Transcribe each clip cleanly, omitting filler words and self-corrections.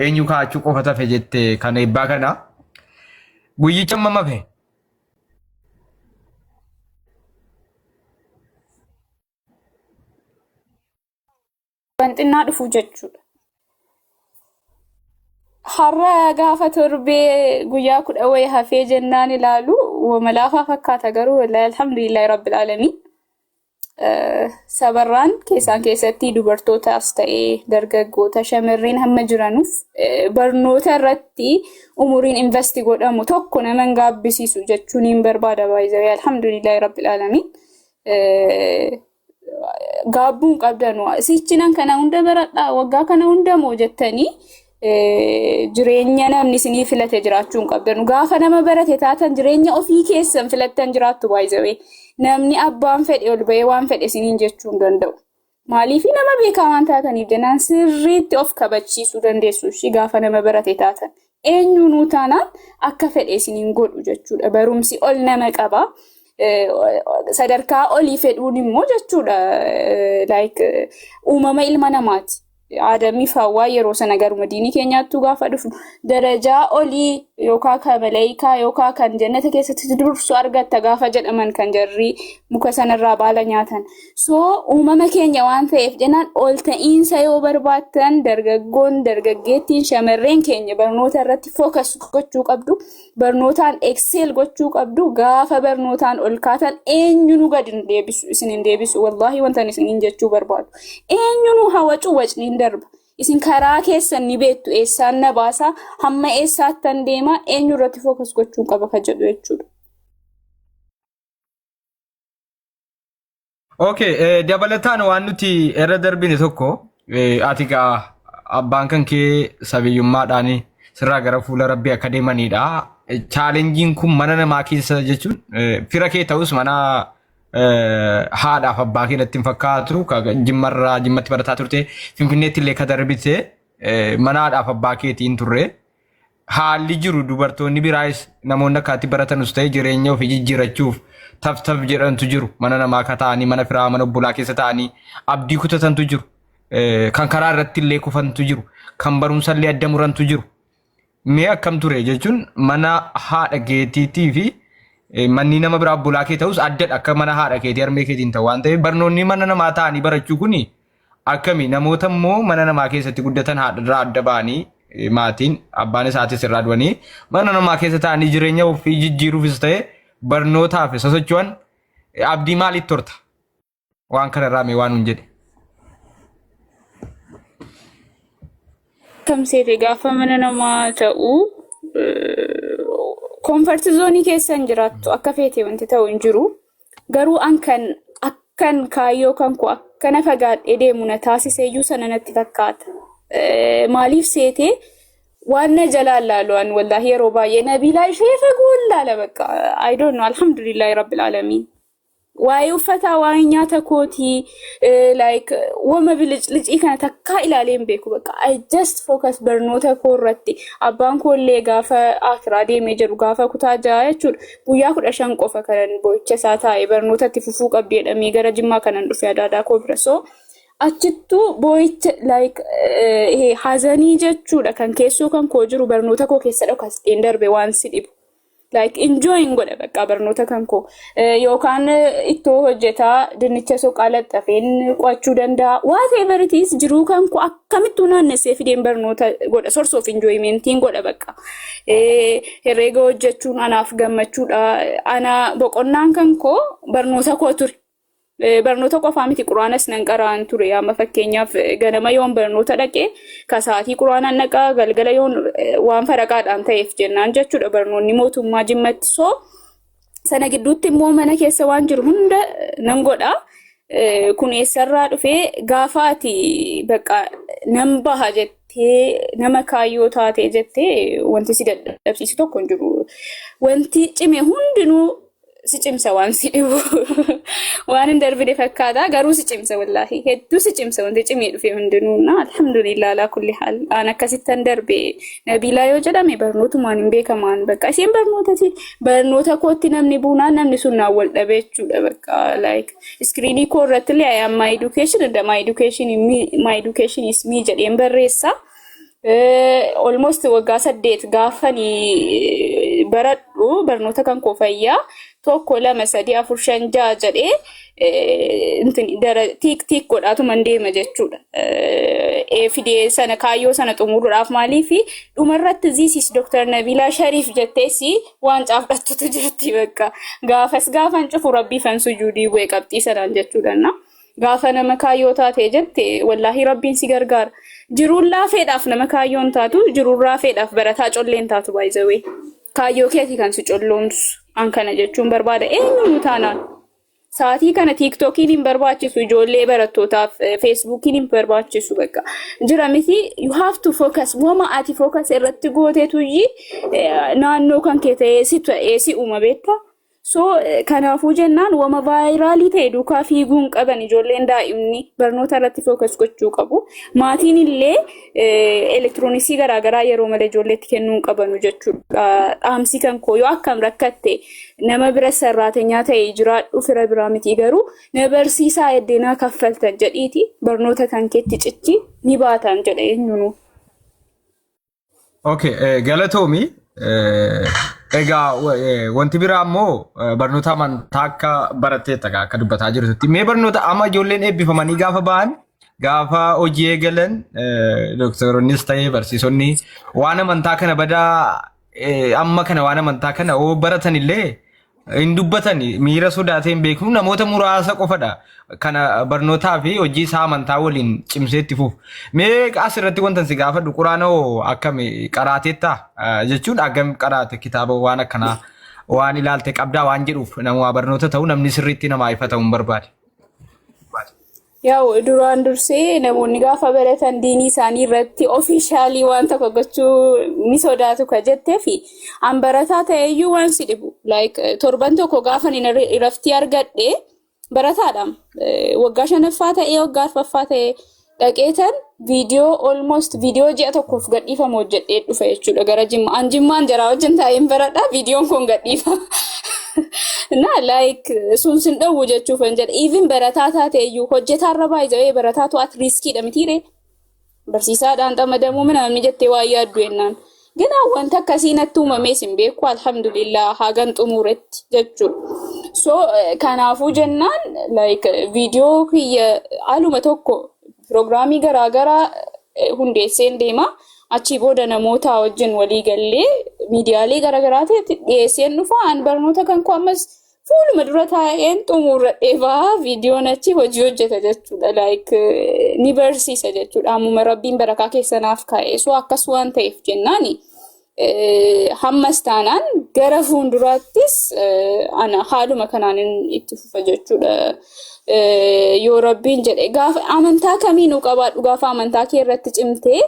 Eenyu kaa'achuu qofa tafe jette kan eebbaa kana. Guyyicha amma mafe. Waan xinnaa dhufu jechuudha. Har'a gaafa torbee guyyaa 10 wayii hafee jennaan ilaalu wama laafaa fakkaata, garuu wallaahi alhamdulillahi rabbil aalamiin. Sabarraan keessaan keessatti dubartootaas ta'ee dargaggoota, shamarreen hamma jiranuuf barnoota irratti umuriin invest godhamu tokko nama hin gaabbisiisu jechuun hin barbaada. Baay'ee alhamdulillahi rabbil aalamiin. Gaabbuu hin qabdanu. Sichinan kana hunda baradhaa, waggaa kana hunda moo jettanii jireenya namni isinii filate jiraachuu hin qabdanu. Gaafa nama barate taatan jireenya ofii keessan filattan jiraattu baay'ee. Namni abbaan fedhe ol ba'ee waan fedhe isiniin jechuu hin danda'u. Maaliif? Nama beekaa waan taataniif jennaan sirriitti of kabachiisuu dandeessu ishii gaafa nama barate taatan. Eenyuunuu taanaan akka fedhe isiniin godhu jechuudha. Barumsi ol nama qaba. Sadarkaa olii fedhuun immoo jechuudha, like uumama ilma namaati. Aadamii fi Hawwaa yeroo sana garuma diinii keenyaattuu gaafa dhufu darajaa olii yookaan kan maleeyikaa yookaan kan jannata keessatti dursu argatta gaafa jedhaman kan jarri muka sanarraa baala nyaatan. So uumama keenya waan ta'eef jennaan ol ta'iinsa yoo barbaattan, dargaggoon, dargaggeettiin, shamarreen keenya barnoota irratti focus gochuu qabdu. Barnootaan excel gochuu qabdu. Gaafa barnootaan ol kaatan eenyunuu gadi hin deebisu, isin hin deebisu. Wallaahi wanta isiniin jechuu barbaadu. Eenyunuu hawacuu wacni hin darba. Isin karaa keessan ni beektu, eessaan na baasaa, hamma eessaattan deema, eenyu irratti focus gochuu qaba ka jedhu jechuudha. Okay, dabalataan waan nuti irra darbine tokko, ati gaa abbaan kan kee sabiyyummaadhaan sirraa gara fuula rabbii akka deemanidha. Challengeiin kun mana namaa keessa jechuun fira kee ta'us mana haadhaaf abbaa kee natti hin fakkaatu. Jimmarraa Jimmatti barataa turte, Finfinneetti illee ka darbite mana haadhaaf abbaa keetiin turre. Haalli jiru dubartoonni biraayis namoonni akkaatti baratanus ta'e jireenya ofii jijjiirachuuf taf taf jedhantu jiru. Mana namaa akka ta'anii, mana firaa, mana obbolaa keessa ta'anii abdii kutatantu jiru. Kan karaa irratti illee kufantu jiru. Kan barumsa illee adda murantu jiru. Mee akkam ture jechuun mana haadha keetiitii fi manni nama biraa obbolaa kee ta'us addadha, akka mana haadha keetii harmee keetiin ta'u waan ta'eef, barnoonni mana namaa ta'anii barachuu kuni akkami? Namoota immoo mana namaa keessatti guddatan, haadharraa adda ba'anii, maatiin abbaan isaatis irraa du'anii mana namaa keessa ta'anii jireenya ofii jijjiiruufis ta'e barnootaaf sosocho'an abdii maaliif torta? Waan kanarraa mee waan nun jedhe. Akkam seete, gaafa mana namaa ta'u comfort zone keessa hin jiraattu, akka feete wanti ta'u hin jiru. Garuu an kan akkan kaayyoo kan koo akkana fagaadhee deemu na taasiseeyyuu sana natti fakkaata. Maaliif seete, waan na jalaan laalu an wallaahi yeroo baay'ee Nabiilaa ishee fagoo laala bakka. I don't know, alhamdulillahi rabbil aalamiin. Waa'ee uffataa, waa'ee nyaata kootii, like wama biliclicii kana takkaa ilaalee hin beeku bakka. I just focus barnoota koo irratti. Abbaan koo illee gaafa akiraa deemee jedhu, gaafa kutaa 6 jechuudha. Guyyaa 15 qofa kanan boo'icha isaa taa'ee barnoota itti fufuu qabdi jedhamee gara Jimmaa kanan dhufe adaadaa koo bira. So achittuu boo'icha like hazanii jechuudha kan keessoo kan koo jiru barnoota koo keessa dhokatee darbe waan si dhibu. Like enjoying godha bakka barnoota kan koo, yookaan ittoo hojjetaa dinnicha soqaa laxxafeen qo'achuu danda'a. Whatever it is, jiruu kan koo akkamittuu naannessee fideen barnoota godha, source of enjoymentiin godha bakka. Herreega hojjechuun anaaf gammachuudha. Ana boqonnaan kan koo barnoota koo ture. Barnoota qofaa miti, quraanas nan qara'an ture. Amma fakkeenyaaf ganama yoon barnoota dhaqe ka sa'aatii quraanaan dhaqaa, galgala yoon waan faraqaadhaan ta'eef jennaan jechuudha barnoonni mootummaa Jimmatti. So sana gidduutti immoo mana keessa waan jiru hunda nan godha. Kun eessarraa dhufee? Gaafa ati bakka nan baha jettee, nama kaayyoo taatee jettee, wanti si dadhabsiisu tokko hin jiru. Wanti cime hundinuu si cimsa. Waan si dhibu waan hin darbine fakkaata, garuu si cimsa, wallaahi hedduu si cimsa wanti cimee dhufe hundinuu. Na alhamdulillah alaa kulli haal, aan akkasittan darbe. Nabiilaa yoo jedhame barnootumaan hin beekamaan bakka isheen barnootati. Barnoota kootti namni buunaan namni sun naan wal dhabe jechuudha bakka. Like screenii koo irratti illee "I am my education and my education, my education is me" jedheen barreessa. Almost waggaa 8 gaafanii baradhu barnoota kan koo fayyaa tokko, lama, sadii, afur, shan, ja'a jedhee tick tick godhaatuman deema jechuudha. Fidee sana kaayyoo sana xumuruudhaaf, maaliifi dhumarratti "This is Dr. Nabiilaa Shariif" jetteesi waan caafdhattutu jirti bakka. Gaafas gaafan cufu rabbiifan sujuudii bu'e qabxii sanaan jechuudha. Gaafa nama kaayyoo taatee jette, wallaahi rabbiin si gargaara. Jiruun laafeedhaaf nama kaayyoon taatu, jiruun raafeedhaaf barataa colleen taatu baay'izawee. Kaayyoo keeti kan si colloomsu. An kana jechuun barbaada, eenyuun taanaan. Sa'aatii kana TikTokiin hin barbaachisu ijoollee barattootaaf, Facebookiin hin barbaachisu bakka. Jira miti, you have to focus. Wama ati focus irratti gooteetuyyi naannoo kan kee ta'ee si ta'ee si uuma, beektaa? So kanaafuu jennaan, wama viralii ta'e duukaa fiiguun qaban ijoolleen daa'imni barnoota irratti focus gochuu qabu. Maatiin illee elektirooniksii garaagaraa yeroo malee ijoolleetti kennuu qabanu jechuudha. Dhaamsi kan koo, yoo akkam rakkatte nama bira sarraatenyaa ta'e jiraadhu, fira biraa miti, garuu na barsiisaa, eddeenaa kaffaltan jedhiiti barnoota kan keetti cichi, ni baatan jedha eenyunuu. Okay, galatoomi. Egaa wanti biraa immoo barnoota amantaa akka baratteetta akka dubbataa jirtutti. Mee barnoota amma ijoolleen eebbifamanii gaafa ba'an, gaafa hojii eegalan, doktoroonnis ta'ee barsiisonni waan amantaa kana badaa amma kana waan amantaa kana oo baratan illee hin dubbatan, miira sodaatee hin beeknu, namoota muraasa qofadha. Kana barnootaa fi hojii isaa amantaa waliin cimsee itti fufu. Mee asirratti wanta si gaafadhu, quraana hoo akkami qaraateetta jechuun, akkam qaraate, kitaaba waan akkanaa waan ilaalte qabdaa waan jedhuuf, nama barnoota ta'u namni sirriitti namaa ifa ta'uu hin barbaade. Yaa'u, duraan dursee namoonni gaafa baratan diinii isaanii irratti officialii waan tokko gochuu ni sodaatu ka jettee fi an barataa ta'eyyuu waan si dhibu. Like torban tokko gaafa iraftii argadhe, barataadha. Waggaa shanaffaa ta'ee, waggaa arfaffaa ta'ee, dhaqeetan viidiyoo almost viidiyoo ji'a tokkoof gadhiifamu hojjedhee dhufe jechuudha gara Jimma. An Jimmaan jaraa wajjin taa'een baradha, viidiyoon kun gadhiifama. Na like sun sin dhowwu jechuufan jedha. Even barataa taate iyyuu hojjetaarra baay'ee barataatu at riskiidha mitiire. Barsiisaadhaan xamadamuu mina namni jettee waa yaaddu jennaan. Gina wanta akkasii natti uumamees hin beeku, alhamdulillah, hagan xumuretti jechuudha. So kanaafuu jennaan, like viidiyoo kiyya aluma tokko piroogiraamii garaagaraa hundeesseen deema. Achii booda namoota wajjin walii gallee miidiyaalee garaagaraatti dhiyeesseen dhufa. An barnoota kan koo ammas fuuluma dura taa'een xumurradhee bahaa, viidiyoon achi hojii hojjeta jechuudha. Like ni barsiisa jechuudha. Ammuma rabbiin barakaa keessa naaf kaa'e. So akkas waan ta'eef jennaani, hammas taanaan gara fuulduraattis ana haaluma kanaan itti fufa jechuudha. Yoo rabbiin jedhe, gaafa amantaa kamiinuu qabaadhu, gaafa amantaa kee irratti cimtee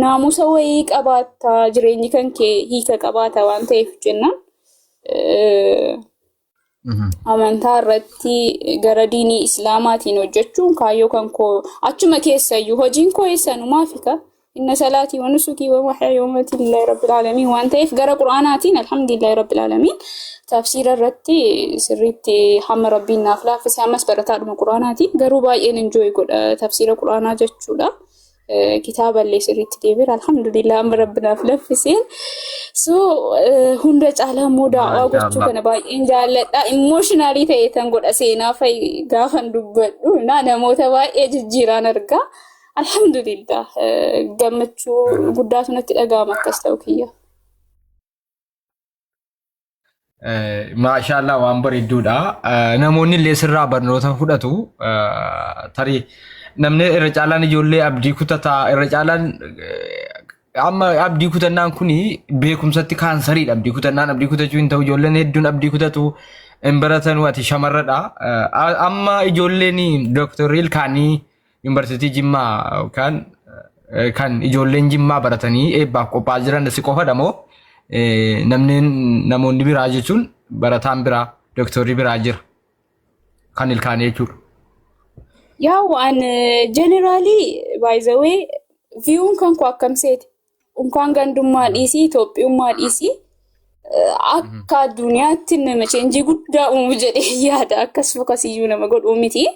naamusa wayii qabaatta, jireenyi kan kee hiika qabaata waan ta'eef jennaan. Amantaa irratti gara diinii islaamaatiin hojjechuun kaayyoo kan koo achuma keessayyuu hojiin koo eessanumaa fika. إن صلاتي ونسكي ومحياي ومماتي لله رب العالمين waan ta'eef, gara quraanaatiin alhamdulillahi rabbil aalamiin, tafsiira irratti sirriitti hamma rabbiin naaf laaffise, ammas barataadhuma quraanaati, garuu baay'een enjoy godha tafsiira quraanaa jechuudha. Kitaaba illee sirriitti deebiira, alhamdulillah, amma rabbi naaf laaffiseen. So hunda caalaa immoo daawaa gochuu kana baay'een jaalladha. Emotionalii ta'e tan godha, seenaa fa'i gaafan dubbadhu na namoota baay'ee jijjiiraan argaa. Alhamdulillah, gammachuu guddaatu natti dhaga'ama akkas ta'u kiyya. Maashaallah, waan bareedduudha. Namoonni illee sirraa barnoota fudhatu. Tarii namni irra caalaan ijoollee abdii kutataa, irra caalaan amma abdii kutannaan kuni beekumsatti kaansariidha. Abdii kutannaan abdii kutachuu hin ta'u. Ijoolleen hedduun abdii kutatu, hin baratanu, ati shamarradha. Amma ijoolleen dooktorri ilkaanii yuunivarsiitii Jimmaa yookaan kan ijoolleen Jimmaa baratanii eebbaaf qophaa'aa jiran si qofadha moo namni namoonni biraa, jechuun barataan biraa, dooktorri biraa jira kan ilkaanii jechuudha? Yaa, waan generalii, by the way, viewun kan koo akkam seete? Unkaan gandummaa dhiisii, Itoophiyummaa dhiisii, akka addunyaatti nama changeii guddaa uumu jedhee yaada, akkas focus iyyuu nama godhuu miti.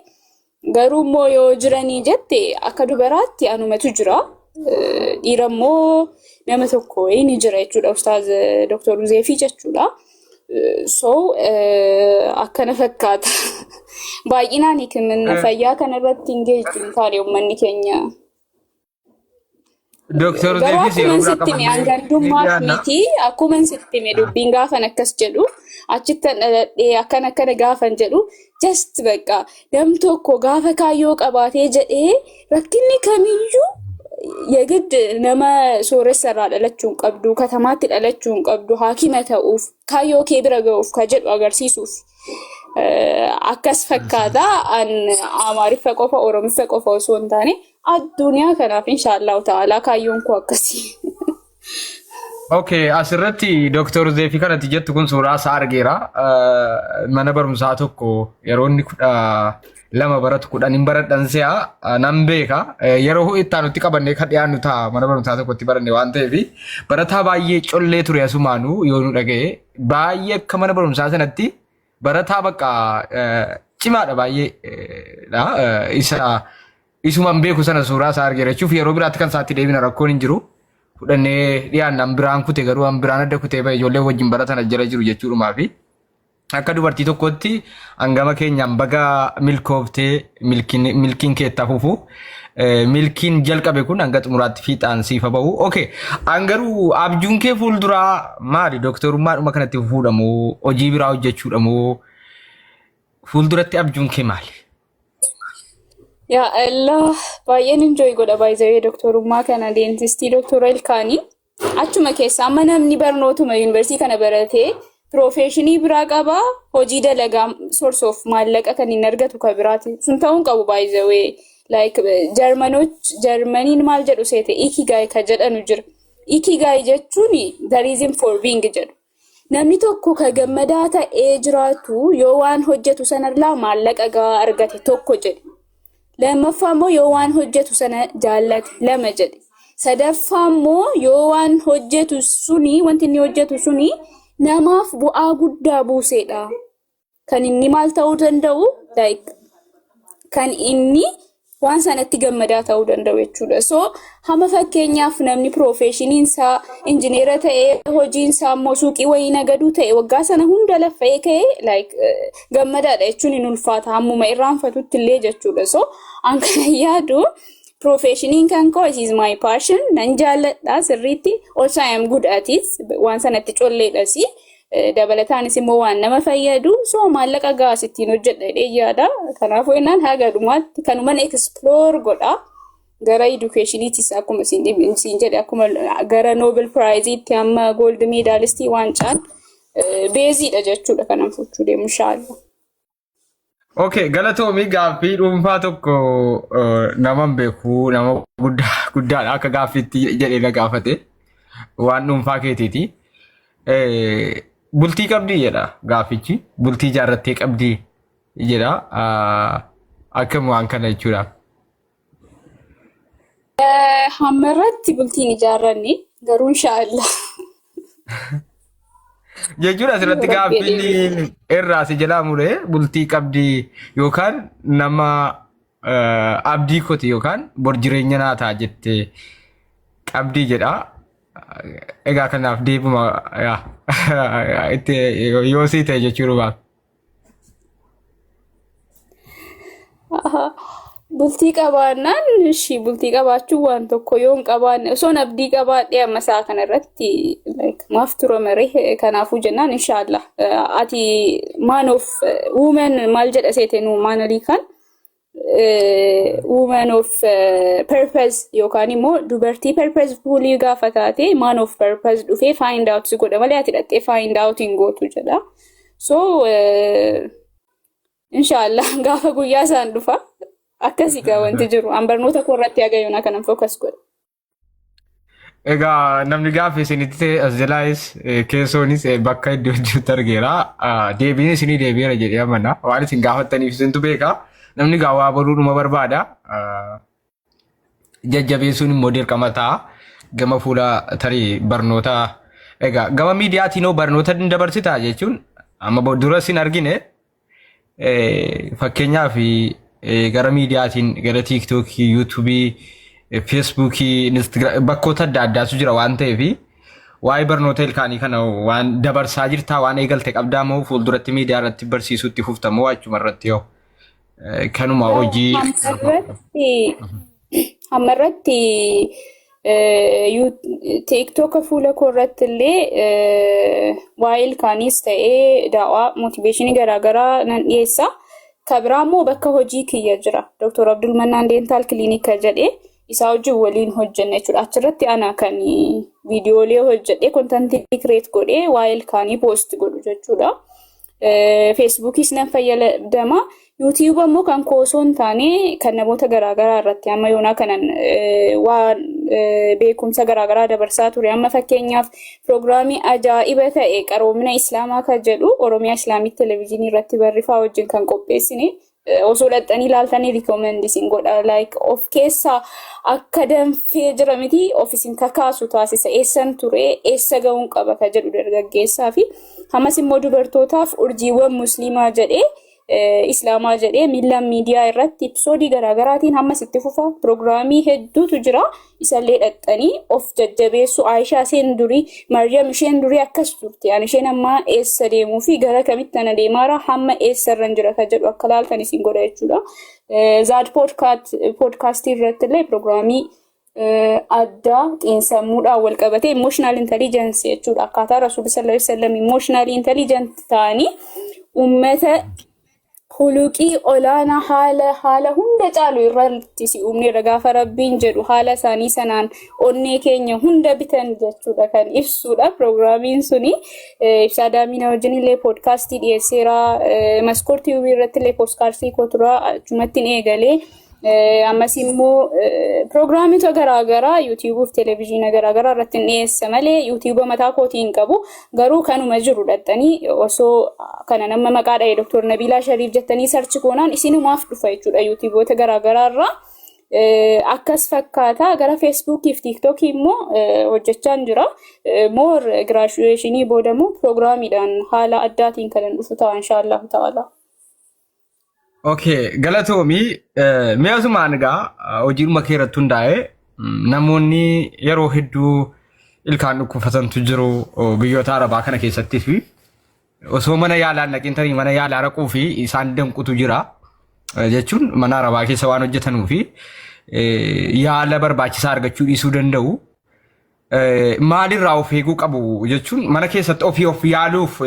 Garuu immoo yoo jiranii jette, akka dubaraatti anumatu jira. Dhiira immoo nama tokko wayii ni jira jechuudha. Ustaaz Dr. Uzeefii jechuudha. So akkana fakkaata. Baay'inaan hikiminna fayyaa kanarratti engage hin taane uummanni keenya. Dooktar Garuu Uzeefis akkuman yeroo biraa sitti hime qabannee ni hangandummaaf dhiyaanna. miti, akkuman sitti hime dubbiin gaafan akkas jedhu achittan dhaladhee akkana akkana gaafan jedhu, just bakka nam tokko gaafa kaayyoo qabaatee jedhee rakkinni kamiyyuu የግድ nama sooressa irraa dhalachuu hin qabdu, katamaatti dhalachuu hin qabdu, haakima ta'uuf, kaayyoo kee bira ga'uuf ka jedhu agarsiisuuf. Akkas fakkaata. An Amaariffa qofa, Oromiffa qofa osoo hin taane addunyaa kanaaf inshaallahu ta'ala kaayyoon koo akkasii. Okay, asirratti Dooktar Uzeefii kanatti jettu kun suuraa isaa argeera. Mana barumsaa tokko yeroo inni 12 baratu, 10 hin baradhan si'a nan beeka. Yeroo itti aanutti qabannee kan dhiyaannu ta'a, mana barumsaa tokkotti baranne waan ta'eef barataa baay'ee collee ture. Asumaanuu yoo nu dhaga'e baay'ee akka mana barumsaa sanatti barataa bakka cimaadha baay'ee dha. Isa isuman beeku sana suuraa isaa argeera jechuuf yeroo biraatti kan isaatti deebina, rakkoon hin jiru. Fudhannee dhiyaanna. An biraan kute garuu an biraan adda kutee bahe, ijoollee wajjin baratan as jala jiru jechuudhumaa fi akka dubartii tokkotti hangama keenyaan baga milkooftee, milkiin kee itti hafuufu, milkiin jalqabe kun hanga xumuraatti fiixaan siif haa bahu. Okay, an garuu abjuun kee fuulduraa maali? Dooktorummaadhuma kanatti fufuudha moo hojii biraa hojjechuudha moo fuulduratti abjuun kee maali? Yaa Allah, baay'een enjoy godha baay'ee doktorummaa kana, dentist doktora ilkaanii. Achuma keessa amma namni barnootuma yuunivarsiitii kana baratee profession biraa qabaa, hojii dalagaa, source of maallaqa kan inni argatu kan biraati. Sun ta'uu hin qabu baay'ee. Like Jarmanoch, Jarmaniin maal jedhu seete, ikigai ka jedhanu jira. Ikigai jechuun the reason for being jedhu. Namni tokko ka gammadaa ta'ee jiraatu yoo waan hojjetu sanarraa maallaqa gahaa argate tokko jedhe. Lammaffaa immoo yoo waan hojjetu sana jaallate lama jedhe. Sadaffaa immoo yoo waan hojjetu suni, wanti inni hojjetu suni namaaf bu'aa guddaa buusedha. Kan inni maal ta'uu danda'u, like kan inni waan sanatti gammadaa ta'uu danda'u jechuudha. So hamma fakkeenyaaf namni professioniin isaa injineera ta'ee hojiin isaa immoo suuqii wayii nagaduu ta'e, waggaa sana hunda laffa'ee ka'ee like gammadaadha jechuun hin ulfaata, hammuma irraanfatutti illee jechuudha. So an kana yaadu, professioniin kan koo is my passion, nan jaalladha sirriitti. Also I am good at it, waan sanatti colleedhasi. Dabalataanis immoo waan nama fayyadu, so maallaqa gaas ittiin hojjedha jedhee yaada. Kanaafuu innaan haga dhumaatti kanuman explore godha. Gara educationiitis akkuma siin jedhe, akkuma gara Nobel Prizeiitti amma gold medalistii waancaan beeziidha jechuudha kanan fuchuu deemu inshaallah. Okay, galatoomii. Gaaffii dhuunfaa tokko nama hin beeku, nama guddaa guddaadha, akka gaaffiitti jedhee na gaafate, waan dhuunfaa keetiiti. Bultii qabdii jedha gaaffichi. Bultii ijaarrattee qabdii jedha. Akkam waan kana jechuudha? Hamma irratti bultiin ijaarranne garuu inshaallah. Jechuudha asirratti Rabbi gaaffiin irraa si jalaa muree, bultii qabdii yookaan nama abdii kooti yookaan bor jireenya naa ta'a jettee qabdii jedha. Egaa kanaaf deebuma yaa itti yoo sii ta'e jechuudha. Aha. Bultii qabaannaan ishii bultii qabaachuun waan tokko, yoo hin qabaanne osoon abdii qabaadhee amma isaa kana irratti like, maaf tura maree? Kanaafuu jennaan inshaallah. Ati man of woman maal jedha seete, nu maanalii kan woman of purpose yookaan immoo dubartii purposefully gaafa taate, man of purpose dhufee find out si godha malee ati dhattee find out hin gootu jedha. So inshaallah gaafa guyyaa isaan dhufa. Akkasii gaa wanti jiru. An barnoota koo irratti haga yoonaa kanan focus godha. Egaa namni gaaffii isinitti ta'e as jalaayis keessoonis bakka iddoo jirutti argeera. Deebiin isinii deebi'eera jedhee amana. Waan isin gaafattaniif isintu beeka. Namni gaa waa baruudhuma barbaada. Jajjabeessuun immoo dirqama ta'a. Gama fuula tarii barnoota, egaa gama miidiyaatiin hoo barnoota ni dabarsitaa jechuun amma dura isin argine, fakkeenyaaf gara miidiyaatiin gara TikTokii, YouTubeii Feesbuukii, bakkoota adda addaatu jira waan ta'eef, waa'ee barnoota ilkaanii kana waan dabarsaa jirtaa, waan eegalte qabdaa moo fuulduratti miidiyaa irratti barsiisuutti fuftamoo achuma irratti yoo kanuma hojii? Ammarratti TikTok fuula koo irratti illee waa'ee ilkaaniis ta'ee daawwaa motivation garaagaraa nan dhiyeessa. Kan biraa immoo bakka hojii kiyya jira. Dr. Abdulmannaan Dental Clinic jedhee isaa wajjin waliin hojjenna jechuudha. Achirratti ana kan viidiyoolee hojjedhee, content create godhee, waa'ee ilkaanii post godhu jechuudha. Feesbuukis nan fayyadama. YouTube immoo kan koo osoo hin taane kan namoota garaagaraa irratti amma yoonaa kanan waan beekumsa garaagaraa dabarsaa ture. Amma fakkeenyaaf piroogiraamii ajaa'iba ta'e Qaroomina Islaamaa kan jedhu Oromiyaa Islamic Television irratti barrifaa wajjin kan qopheessine osoo dhaqxanii ilaaltanii recommend isin godha. Like of keessaa akka danfee jira miti, of isin kakaasu taasisa. Eessan ture, eessa ga'uun qaba kan jedhu dargaggeessaa fi ammas immoo dubartootaaf Urjiiwwan Musliimaa jedhee, Islaamaa jedhee miilaan miidiyaa irratti episode garaagaraatiin hammas itti fufa. Piroogiraamii hedduutu jira. Isallee dhaqxanii of jajjabeessu. Aayishaa isheen durii, Maryam isheen durii akkas turte. Ani isheen ammaa eessa deemuu fi gara kamitti ana deemaara, hamma eessarra jira kan jedhu akka laaltan isin godha jechuudha. Zaad poodkaastii irratti illee piroogiraamii addaa xiinsammuudhaan wal qabatee emotional intelligence jechuudha. Akkaataa Rasuulli sallallahu alaihi wasallam emotional intelligent ta'anii uummata huluqii olaanaa haala hunda caalu irratti si uumne irra gaafa Rabbiin jedhu haala isaanii sanaan onnee keenya hunda bitan jechuudha kan ibsudha piroogiraamiin suni. Ibsaa Daamina wajjin illee poodkaastii dhiyeesseera. Maskoor TV irratti illee poodkaastii koo tura, achumatti eegalee. Ammas immoo piroogiraamota garaagaraa yuutiyuubii fi televezyiina garaagaraa irratti hin dhiyeessa malee yuutiyuuba mataa kootii hin qabu. Garuu kanuma jiru dhattanii osoo kana nama maqaa dha'e Dr. Nabiilaa Shariif jettanii search goonaan isinumaaf dhufa jechuudha yuutiyuuboota garaagaraa irraa. Akkas fakkaata. Gara feesbuukii fi tiiktookii immoo hojjechaa jira. More graduation booda immoo piroogiraamiidhaan haala addaatiin kan dhufu ta'a, inshaallahu ta'ala. Okay, galatoomii. Mi'a asumaan egaa hojiidhuma kee irratti hundaa'ee namoonni yeroo hedduu ilkaan dhukkufatantu jiru biyyoota Arabaa kana keessattii fi osoo mana yaalaa hin dhaqin tarii mana yaalaa dhaquu fi isaan danqutu jira. Jechuun mana Arabaa keessa waan hojjetanuu fi yaala barbaachisaa argachuu dhiisuu danda'u. Maalirraa of eeguu qabu jechuun mana keessatti ofii of yaaluuf,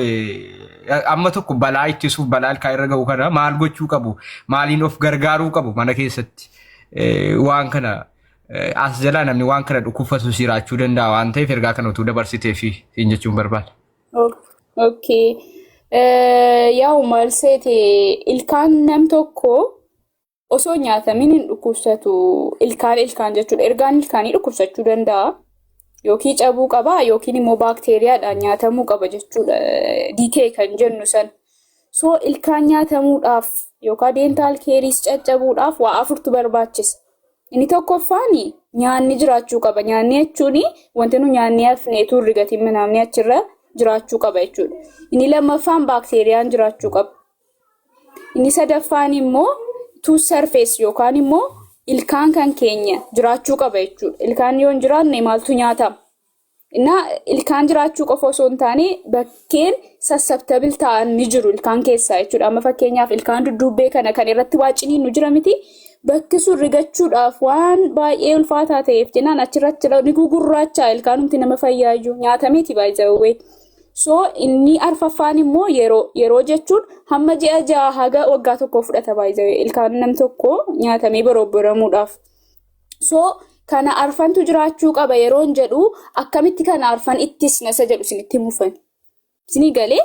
amma tokko balaa ittisuuf, balaa ilkaan irra ga'u kana maal gochuu qabu, maaliin of gargaaruu qabu mana keessatti? Waan kana as jalaa namni waan kana dhukkubfatu jiraachuu danda'a waan ta'eef, ergaa kana utuu dabarsitee fi siin jechuun barbaada. Okay. Yaa'u maal seete, ilkaan nam tokko osoo nyaatamin hin dhukkubsatu. Ilkaan jechuudha. Ergaan ilkaanii dhukkubsachuu danda'a. Yookiin cabuu qaba yookiin immoo baakteeriyaadhaan nyaatamuu qaba jechuudha. Decay kan jennu san. So ilkaan nyaatamuudhaaf yookaan dental caries caccabuudhaaf waa afurtu barbaachisa. Inni tokkoffaan nyaanni jiraachuu qaba. Nyaanni jechuun wanti nu nyaannee hafnee turre gatiin manaamni achirra jiraachuu qaba jechuudha. Inni lammaffaan baakteeriyaan jiraachuu qaba. Inni sadaffaan immoo tooth surface yookaan immoo ilkaan kan keenya jiraachuu qaba jechuudha. Ilkaan yoo hin jiraanne maaltu nyaatama? Innaa ilkaan jiraachuu qofa osoo hin taane bakkeen susceptible ta'an ni jiru ilkaan keessaa jechuudha. Amma fakkeenyaaf ilkaan dudduubbee kana kan irratti waa ciniinnu jira miti. Bakki sun rigachuudhaaf waan baay'ee ulfaataa ta'eef jennaan achirratti ni gugurraacha ilkaanumti nama fayyaayyuu nyaatameeti baay'ee. So inni arfaffaan immoo yeroo. Yeroo jechuun hamma ji'a 6 haga waggaa 1 fudhata baay'ee ilkaan nam tokko nyaatamee borobboramuudhaaf. So kana arfantu jiraachuu qaba yeroon jedhu, akkamitti kana arfan ittisna isa jedhu isinitti mufan. Isinii galee?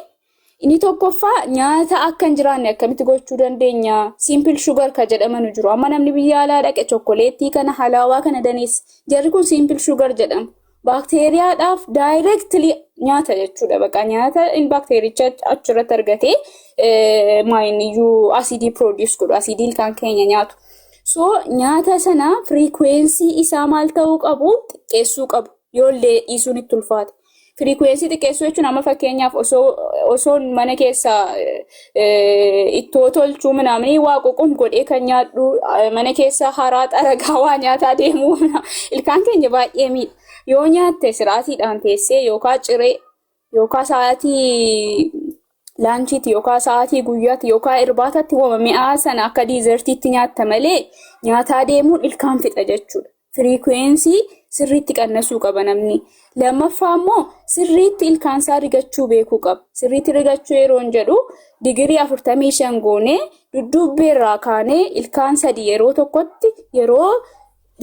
Inni tokkoffaa nyaata akka hin jiraanne akkamitti gochuu dandeenya? Simple sugar ka jedhamanu jiru. Amma namni biyya alaa dhaqe chokkoleettii kana, halaawaa kana daneessa. Jarri kun simple sugar jedhamu. Baakteeriyaadhaaf directly nyaata jechuudha. Baqa nyaata baakteericha achirratti argatee maayiniyyuu asiidii produce godhu. Asiidii ilkaan keenya nyaatu. So nyaata sana frequency isaa maal ta'uu qabu? Xiqqeessuu qabu. Yoollee dhiisuun itti ulfaate. Frequency xiqqeessuu jechuun amma fakkeenyaaf osoon mana keessa ittoo tolchuu ምናምን waa qoqom godhee kan nyaadhu, mana keessa haraa xaragaa waa nyaataa deemuu ilkaan keenya baay'ee miidha. Yoo nyaatte siraatiidhaan teessee yookaan ciree yookaan sa'aatii lunchiitti yookaan sa'aatii guyyaatti yookaan irbaatatti wama mi'aa sana akka dessertiitti nyaatta malee nyaataa deemuun ilkaan fixa jechuudha. Frequency sirriitti qannasuu qaba namni. Lammaffaa immoo sirriitti ilkaansaa rigachuu beekuu qaba. Sirriitti rigachuu yeroo hin jedhu digirii 45 goonee dudduubbeerraa kaanee ilkaan sadi yeroo tokkotti yeroo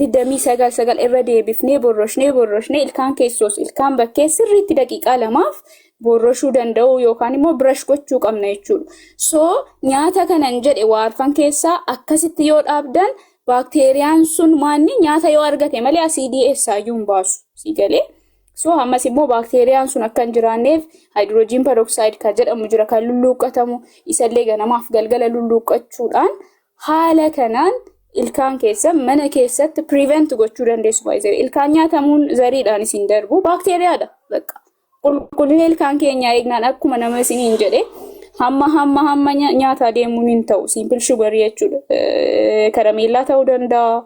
29 9 irra deebifnee borroshnee borroshnee ilkaan keessoos ilkaan bakkee sirriitti daqiiqaa 2f borroshuu danda'u yookaan immoo brush gochuu qabna jechuudha. So nyaata kanan jedhe waarfan keessaa akkasitti yoo dhaabdan baakteeriyaan sun maanni nyaata yoo argate malee asiidii eessaayyuu hin baasu si galee. So ammas immoo baakteeriyaan sun akka hin jiraanneef hydrogen peroxide kan jedhamu jira, kan lulluuqqatamu. Isallee ganamaaf galgala lulluuqqachuudhaan haala kanaan ilkaan keessa mana keessatti prevent gochuu dandeessu baay'ee. Ilkaan nyaatamuun zariidhaan isin darbu baakteeriyaadha. Bakka qulqullina ilkaan keenyaa eegnaan akkuma nama isiniin jedhe hamma hamma hamma nyaataa deemuun hin ta'u, simple sugarii jechuudha. Karameellaa ta'uu danda'a.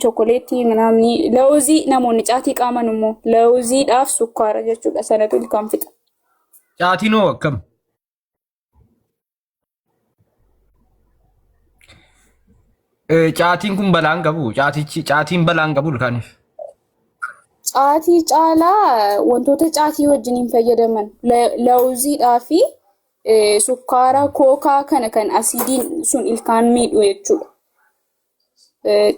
Chokoleettii ምናምን lawuzii, namoonni caatii qaaman immoo lawuziidhaaf sukkaara jechuudha, sanatu ilkaan fixa. Caatiin hoo akkam? Caatiin kun balaan qabu. Caatichi caatiin balaan qabu ilkaaniif. Caatii caalaa wantoota caatii wajjin hin fayyadaman lawuziidhaa fi sukkaara kookaa kana kan asiidiin sun ilkaan miidhu jechuudha.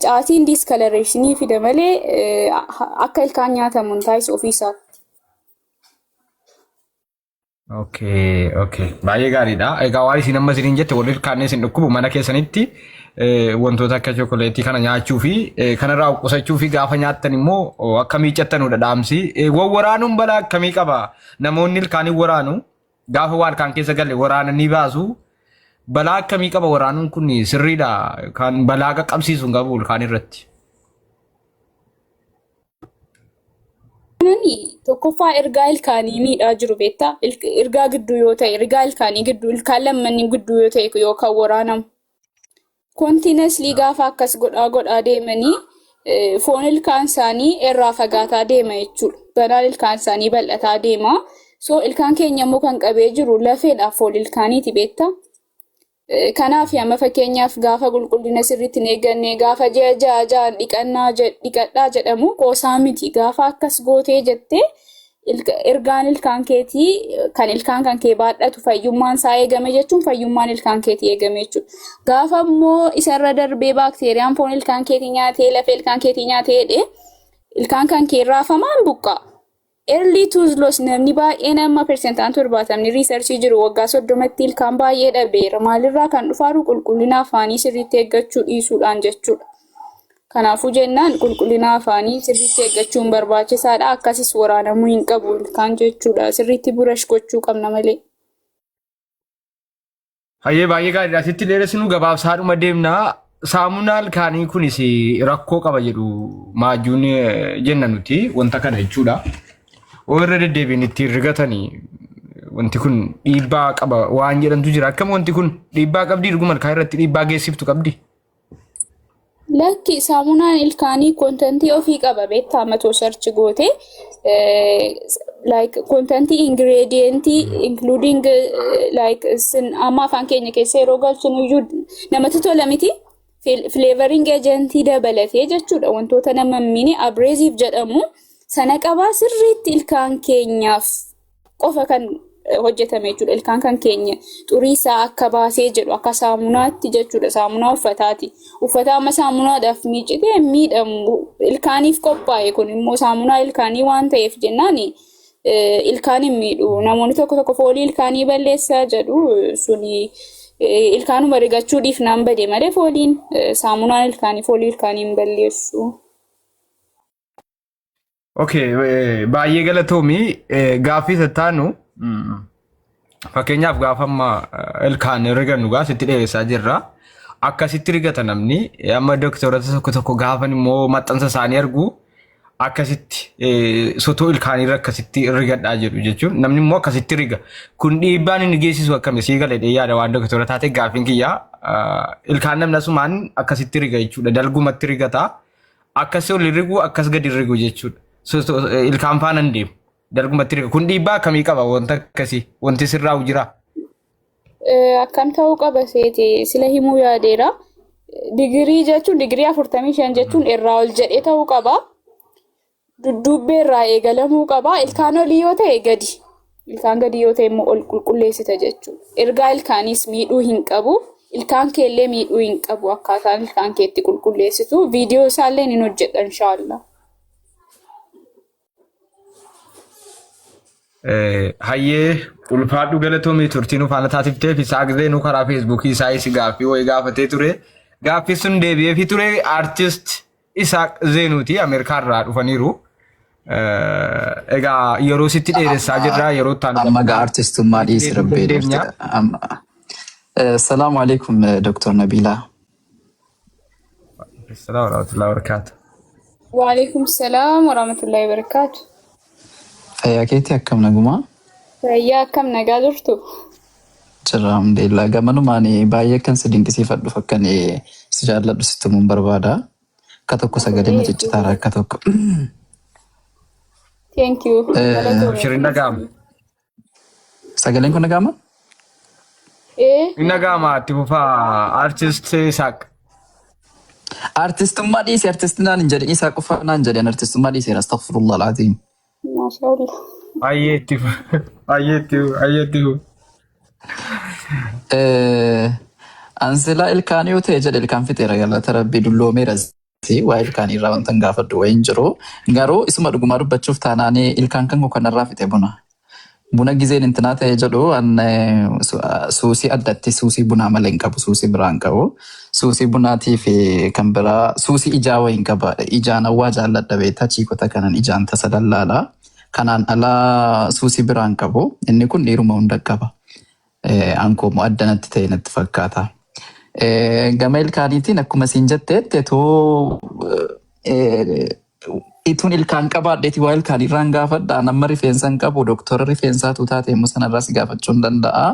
Caatiin discolorationii fida malee akka ilkaan nyaatamu hin taasisu ofiisaatti. Okay. Baay'ee gaariidha. Egaa waan isin amma isiniin jette, warri ilkaanii isin dhukkubu mana keessanitti wantoota akka chookoleetii kana nyaachuu fi kanarraa qusachuu fi gaafa nyaattan immoo akka miiccattanudha dhaamsi. Wawwaraanuun balaa akkamii qaba? Namoonni ilkaanii waraanu, gaafa waa ilkaan keessa galle waraananii baasu. Balaa akkamii qaba waraanuun kun? Sirriidha? Kan balaa qaqqabsiisu hin qabu ilkaan irratti? Nani tokkoffaa ergaa ilkaanii miidhaa jiru beektaa? Ergaa gidduu yoo ta'e, ergaa ilkaanii gidduu, ilkaan lammanni gidduu yoo ta'e yookaan waraanamu. Continuously gaafa akkas godhaa godhaa deemanii foon ilkaan isaanii irraa fagaataa deema jechuudha. Banaan ilkaan isaanii bal'ataa deema. So ilkaan keenya immoo kan qabee jiru lafeedhaaf foon ilkaaniiti beektaa? Kanaaf amma fakkeenyaaf gaafa qulqullina sirriitti hin eegganne, gaafa ji'a ja'a ja'aan dhiqannaa dhiqadhaa jedhamu qoosaa miti. Gaafa akkas gootee jettee ergaan ilkaan keetii kan ilkaan kan kee baadhatu fayyummaan isaa eegame jechuun fayyummaan ilkaan keetii eegame jechuudha. Gaafa immoo isarra darbee baakteeriyaan foon ilkaan keetii nyaatee lafee ilkaan keetii nyaatee jedhee ilkaan kan kee raafamaan buqqaa. Early tooth loss namni baay'een amma persentaan 70 researchii jiru waggaa 30tti ilkaan baay'ee dhabeera. Maalirraa kan dhufaaru? Qulqullina afaanii sirriitti eeggachuu dhiisuudhaan jechuudha. Kanaafuu jennaan qulqullina afaanii sirriitti eeggachuun barbaachisaadha. Akkasis waraanamuu hin qabu ilkaan jechuudha. Sirriitti brush gochuu qabna malee. Hayyee, baay'ee gaariidha. Asitti dheeressinuu gabaabsaadhuma deemnaa. Saamunaa ilkaanii kunis rakkoo qaba jedhu maajuun jenna nuti wanta kana jechuudha. Yoo irra deddeebiin ittiin rigatanii wanti kun dhiibbaa qaba waan jedhantu jira. Akkam wanti kun dhiibbaa qabdii? Dhuguma ilkaan irratti dhiibbaa geessiftu qabdi? Lakki, saamunaan ilkaanii contentii ofii qaba beektaa, matoo search goote like contentii ingredientii including like sin amma afaan keenya keessa yeroo galchinu iyyuu namatti tola miti. Flavoring agentii dabalatee jechuudha, wantoota nama hin miine abrasive jedhamu sana qabaa, sirriitti ilkaan keenyaaf qofa kan hojjetame jechuudha. Ilkaan kan keenya xurii isaa akka baasee jedhu akka saamunaatti jechuudha. Saamunaa uffataati. Uffata amma saamunaadhaaf miicitee miidhamu ilkaaniif qophaa'e kun immoo saamunaa ilkaanii waan ta'eef jennaan ilkaan hin miidhu. Namoonni tokko tokko foolii ilkaanii balleessaa jedhu, suni ilkaanuma rigachuu dhiifnaan bade malee fooliin saamunaan ilkaanii foolii ilkaanii hin balleessu. Okay, baay'ee galatoomi. Gaaffii tattaanu, fakkeenyaaf gaafa amma ilkaan rigannu gaa sitti dheeressaa jirra. Akkasitti rigata namni amma doktorota tokko tokko gaafan immoo maxxansa isaanii argu Akkasitti sotoo ilkaaniirra akkasitti rigadhaa jedhu jechuun namni immoo akkasitti riga. Kun dhiibbaan inni geessisu akkami sii galee yaada waan doktora taate gaaffiin kiyyaa ilkaan namni asumaan akkasitti riga jechuudha. Dalgumatti rigataa akkas ol rigu akkas gadi rigu jechuudha. Ilkaan faana hin deemu. Dalgumatti riga. Kun dhiibbaa akkamii qaba wanta akkasii? Wanti sirraa'u jira? Akkam ta'uu qaba seeti sila himuu yaadeera. Digirii jechuun digirii 45 jechuun irraa ol jedhee ta'uu qaba. Dudduubbee irraa eegalamuu qaba. Ilkaan olii yoo ta'e gadi. Ilkaan gadi yoo ta'e immoo ol qulqulleessita jechuudha. Ergaa ilkaaniis miidhuu hin qabu. Ilkaan keellee miidhuu hin qabu akkaataan ilkaan keetti qulqulleessitu. Viidiyoo isaallee ni hojjedha inshaallah. Hayyee ulfaadhu galatoomii turtii nu faana taasifteef Isaaq Zeenuu karaa feesbuukii isaa isi gaaffii wayii gaafatee ture. Gaaffii sun deebi'eefii ture aartist Isaaq Zeenuuti Ameerikaa irraa dhufaniiru. Egaa yeroo sitti dheeressaa jirra yeroo itti aanu Amma gaa artistummaa dhiisi deebi'uu rabbee dandeenya. dheertedha. Amma. Salaamu alaikum Dr. Nabiilaa. Assalamu warahmatullahi wabarakatuh. Waalaikum salaam warahmatullahi wabarakatuh. Fayyaa keetii akkam nagumaa? Fayyaa akkam nagaa jirtu? Jirra alhamdulillah. Gamanumaan baay'ee akkan si dinqisiifadhu akkan si jaalladhu sitti himuun barbaada. Akka tokko sagalee na ciccitaara akka tokko. Thank you. Galatoomii. Abshir hin dhaga'amu. Sagaleen kun dhaga'ama? Ee. Hin dhaga'ama itti fufaa artist Isaaq. Artistummaa dhiisi artistii naan hin jedhin isaa qofa naan jedhan artistummaa dhiiseera astaghfirullah alaaziim. Maashaallah. Baay'ee itti fufa. Baay'ee itti fufa. Baay'ee itti fufa. Ansilaa ilkaan yoo ta'e jedhe ilkaan fixeera galata rabbii dulloomeera. Waa ilkaan irraa wanta hin gaafadhu wayii hin jiru. Garuu isuma dhugumaa dubbachuuf taanaan ilkaan kan koo kanarraa fixe buna. Buna gizeen intinaa ta'e jedhu an suusii addatti suusii bunaa malee hin qabu suusii biraa hin qabu. Suusii bunaatii fi kan biraa suusii ijaa wayii hin qaba. Ijaan hawwaa jaalladha beektaa chiikota kanan ijaan tasa lallaala. Kanaan alaa suusii biraa hin qabu. Inni kun dhiiruma hunda qaba. An koo immoo adda natti ta'e natti fakkaata. Gama ilkaaniitiin akkuma siin jetteetti etoo ituun ilkaan qabaadheeti waa ilkaan irraan gaafadha. Amma rifeensa hin qabu doktora rifeensaatu taate immoo sanarraa si gaafachuu hin danda'a.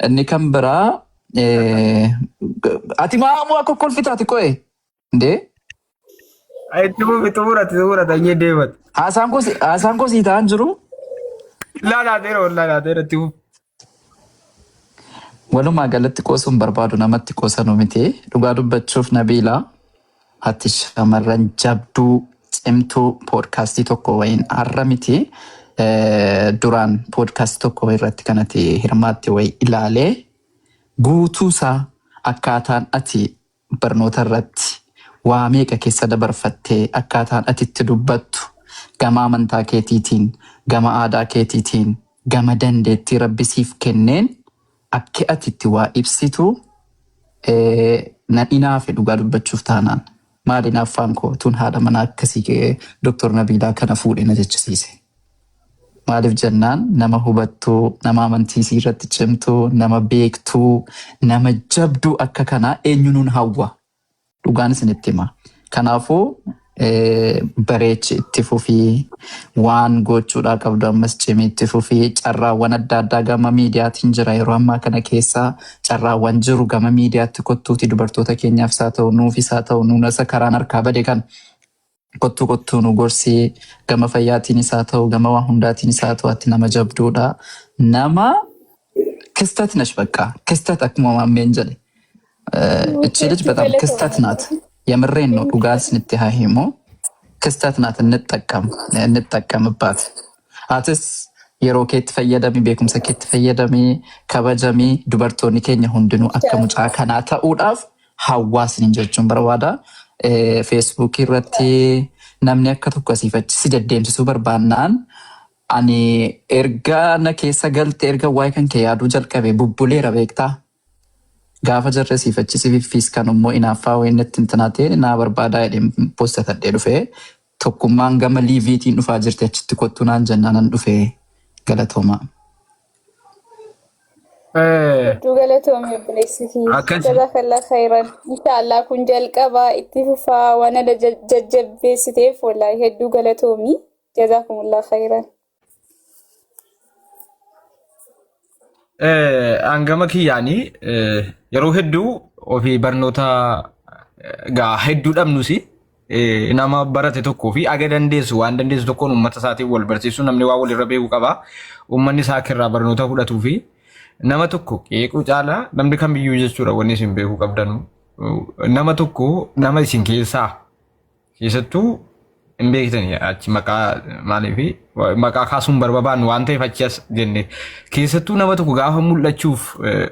Inni kan biraa ati maa ammoo kokkolfitaati qo'e? Indee? Itti fufi xumurati xumurati ayyee deemati. Haasaan koo sii ta'an jiru. Laalaateera wallaahi laateera itti fufi. Walumaa galatti qoosuun barbaadu namatti qoosanu miti. Dhugaa dubbachuuf Nabiila ati shamarran jabduu cimtuu poodkaastii tokko wayiin har'a miti. Duraan poodkaastii tokko irratti kan ati hirmaatte wayi ilaalee guutuusaa akkaataan ati barnoota irratti waa meeqa keessa dabarfattee akkaataan ati itti dubbattu gama amantaa keetiitiin, gama aadaa keetiitiin, gama dandeettii Rabbi siif kenneen akki ati itti waa ibsitu nan inaafe dhugaa dubbachuuf taanaan. Maali inaaffaan koo tun haadha manaa akkasii Dr. Nabiilaa kana fuudhe na jechisiise. Maaliif jennaan nama hubattuu, nama amantii isii irratti cimtuu, nama beektuu, nama jabduu akka kanaa eenyunuun hawwa. Dhugaan isinitti hima. Kanaafuu bareechi itti fufii waan gochuudhaa qabdu ammas cimii itti fufii carraawwan adda addaa gama miidiyaatiin jira yeroo ammaa kana keessa carraawwan jiru gama miidiyaatti kottuuti dubartoota keenyaafis haa ta'u nuufis haa ta'u nuunasa karaan harkaa bade kan kottuu kottuu nu gorsi gama fayyaatiinis haa ta'u gama waa hundaatiinis haa ta'u ati nama jabduudha nama ክስተት ነሽ በቃ ክስተት akkuma maammeen jedhe እቺ ልጅ በጣም ክስተት ናት። የምሬን ነው። dhugaa isinitti haa himu ክስተት ናት። እንጠቀም እንጠቀምባት። Atis yeroo keetti fayyadami, beekumsa keetti fayyadami, kabajami. Dubartoonni keenya hundinuu akka mucaa kanaa ta'uudhaaf hawaasni jechuun barbaada. Feesbuukii irratti namni akka tokko asiif achi si deddeemsisuu barbaannaan ani erga na keessa galte erga waa'ee kan kee yaaduu jalqabe bubbuleera beektaa. Gaafa jarri asiif achi si fiffiiskan immoo inaaffaa wayii natti hin ta'e naa barbaadaa jedheen postatadhee dhufee tokkummaan gama liiviitiin dhufaa jirti achitti kottuu naan jennaan nan dhufee galatoomaa. Hedduu galatoomi, obboleessi kiyya. Akkas. Jazakallah khayran. Inshaallah kun jalqabaa, itti fufaa. Waan ana jajjabeessiteef wallaahi hedduu galatoomi. Jazakumullah khayran. Hangama kiyyaanii yeroo hedduu ofii barnoota gaa hedduu dhabnus, nama barate tokkoo fi aga dandeessu waan dandeessu tokkoon uummata isaatiin wal barsiisuu, namni waa walirra beekuu qaba. Uummanni isaa akka irraa barnoota fudhatuu fi nama tokko qeequu caalaa namni kamiyyuu jechuudha wanni isin beekuu qabdanu. Nama tokko, nama isin keessaa keessattuu hin beektani, achi maqaa maaliif maqaa kaasuun barbaannu waan ta'eef achi as jenne, keessattuu nama tokko gaafa mul'achuuf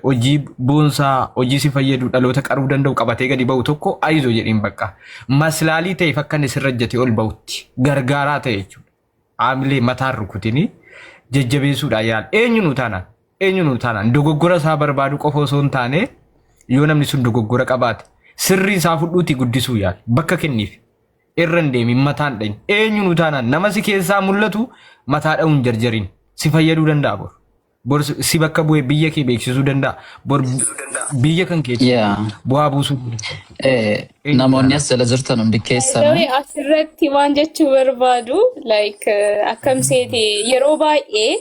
hojii boonsaa, hojii si fayyadu, dhaloota qaruu danda'u qabatee gadi ba'u tokko ayizo jedhiin, bakka maslaalii ta'eef akka inni sirra ejjatee ol ba'utti gargaaraa ta'e jechuudha. Haamilee mataan rukutinii jajjabeessuudhaan yaala. Eenyu nu taanaan? Eenyu nu taanaan? Dogoggora isaa barbaadu qofa osoo hin taane, yoo namni sun dogoggora qabaate sirrii isaa fudhuutii guddisuu yaala. Bakka kenniif. Irra hin deemin, mataan dhayin. Eenyu nu taanaan nama si keessaa mul'atu mataa dha'uun jarjarin. Si fayyaduu danda'a bor. Bor si bakka bu'ee biyya kee beeksisuu danda'a. Bor biyya kan keetti bu'aa buusuu danda'a. Eenyu Namoonni taanaan? As jala jirtan hundi keessanuu Zawee, asirratti waan jechuu barbaadu, like akkam seete, yeroo baay'ee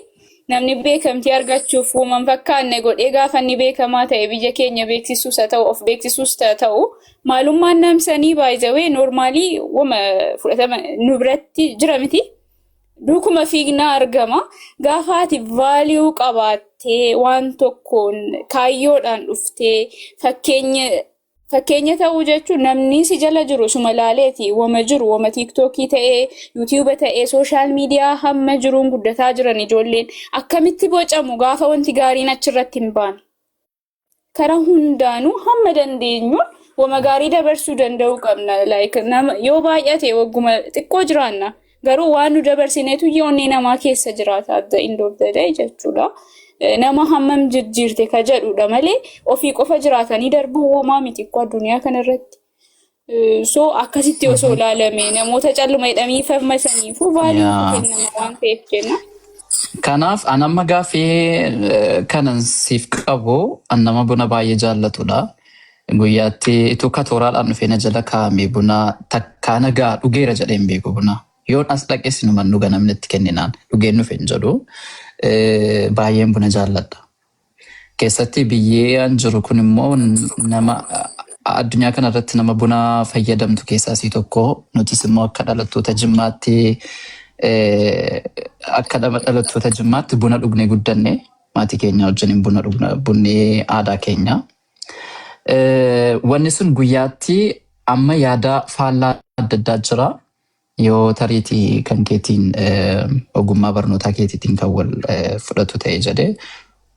namni beekamtii argachuuf uuman fakkaanne godhee gaafa inni beekamaa ta'e biyya keenya beeksisuus haa ta'u, of beeksisuus haa ta'u, maalummaan namsanii baay'ee normally wama fudhatama nu biratti jira miti. Duukuma fiignaa argama. Gaafa ati value qabaattee, waan tokkoon kaayyoodhaan dhuftee fakkeenya ta'uu jechuun, namni si jala jiru suma laaleeti wama jiru, wama TikTokii ta'ee, YouTubea ta'ee, social media hamma jiruun guddataa jiran ijoolleen akkamitti bocamu gaafa wanti gaariin achirratti hin baane. Karaa hundaanuu hamma dandeenyuun wama gaarii dabarsuu danda'uu qabna. Like nama yoo baay'ate wagguma xiqqoo jiraanna. Garuu waan nu dabarsineetu onnee namaa keessa jiraata at the end of the day jechuudha. Nama hammam jijjiirte ka jedhudha malee ofii qofa jiraatanii darbuu womaa miti koo addunyaa kanarratti. So akkasitti osoo ilaalame, namoota calluma jedhamii farmasaniifuu value kennama waan ta'eef jenna. Kanaaf an amma gaaffii kanan siif qabu, an nama buna baay'ee jaallatudha. Guyyaatti ituu katooraadhaan dhufee na jala kaa'ame buna takkaa nagaa dhugeera jedhee hin beeku buna. Yoon as dhaqes numan dhuga, namni itti kenninaan dhugeen dhufe hin jedhu. Baay'een buna jaalladha. Keessatti biyyee an jiru kun immoo nama addunyaa kanarratti nama buna fayyadamtu keessaa isii tokko. Nutis immoo akka dhalattoota Jimmaatti buna dhugnee guddanne, maatii keenya wajjin buna dhugna, bunni aadaa keenya. Wanni sun guyyaatti amma yaada faallaa adda addaa jira. Yoo tariitii kan keetiin ogummaa barnootaa keetiitiin kan wal fudhatu ta'e jedhee,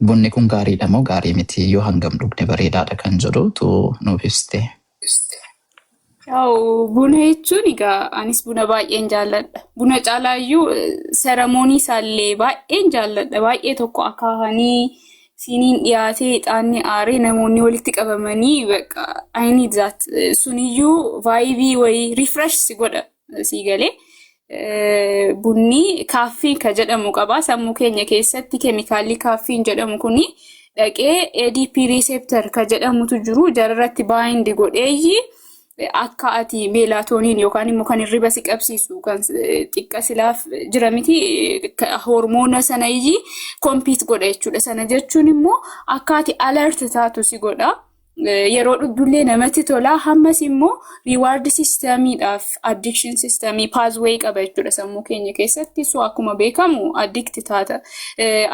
bunni kun gaariidha moo gaarii miti, yoo hangam dhugne bareedaadha kan jedhu tu nuuf ibsite. Yaa'u, buna jechuun egaa anis buna baay'een jaalladha. Buna caalaayyuu ceremony isaallee baay'een jaalladha. Baay'ee tokko akaahanii, siiniin dhiyaatee, ixaanni aaree, namoonni walitti qabamanii, bakka I need that. Suniyyuu vibe wayii refresh si godha sii galee. Bunni caffeine ka jedhamu qaba. Sammuu keenya keessatti keemikaalli caffeine jedhamu kuni dhaqee ADP receptor ka jedhamutu jiru, jararratti bind godheeyyi akka ati melatonin yookaan immoo kan hirriba si qabsiisu kan xiqqa silaaf jira miti, hormoona sana iyyii compete godha jechuudha. Sana jechuun immoo akka ati alert taatu si godha. Yeroo dhugdullee namatti tola. Hammas immoo reward systemiidhaaf addiction systemii pathway qaba jechuudha sammuu keenya keessatti. So akkuma beekamu addict taata.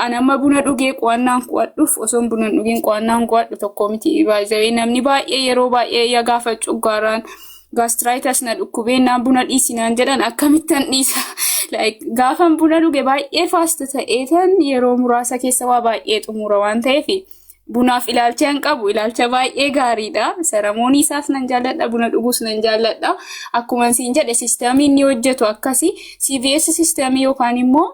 Ani amma buna dhugee qo'annaan qo'adhuuf osoo buna hin dhugiin qo'annaan qo'adhu tokko miti. Baay'ee namni baay'ee yeroo baay'ee yaa gaafa cuggaaraan gastritis na dhukkubee naan buna dhiisinaan jedhan, akkamittan dhiisa? Like gaafan buna dhuge baay'ee fast ta'eetan yeroo muraasa keessa waa baay'ee xumura waan ta'eef, bunaaf ilaalcha hin qabu, ilaalcha baay'ee gaariidha. Ceremony isaas nan jaalladha, buna dhuguus nan jaalladha. Akkuma siin jedhe, systemii inni hojjetu akkasi CVS systemii yookaan immoo